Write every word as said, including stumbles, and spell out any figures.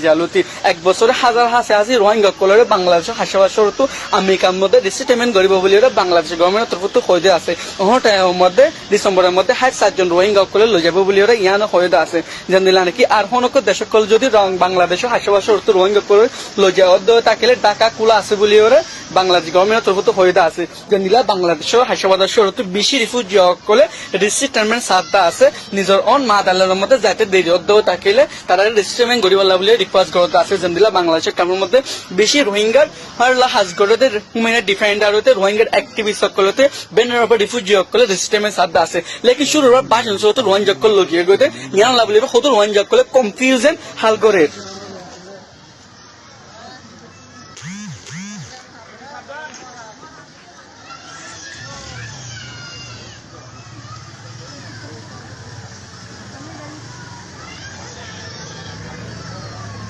Zaloti ek bosóre házar hási hási Rohingya ókkolóre Bangladecór háiccábad córottú Amerikar modde resettlement goríbou buli óre Bangladecór governmentor torfóttu hoói de asé. Óhon thaimor modde, Disembor or modde háit sairzon Rohingya ókkolóre loizaibóu buli óre yíano hoói de asé. Zendilla naki ar honó decór zodi Bangladecór háiccábad córottú Rohingya ókkolóre loizai ódde tákile Dhaka kúla asé buli óre Bangladecór governmentor torfóttu hoói de asé. Zendilla Bangladecór háiccábad córottú beci refugee ókkolé resettlement saádde asé, nizor own motherland or modde zaite deri ódde tákile taráre resettlement goríbolla buli request goródde asé. Zendilla Bangladecór kemp or modde beci Rohingyar hólla hás goródde human rights defender óite, Rohingyar activist ókkol óite, bennor uore refugee ókkolé resettlement saádde asé. Lekin cúrur bácon sóttu Rohingya ókkol logiyé gói de, yíanolla buli hoddúr Rohingya ókkolé confusion hál gorér.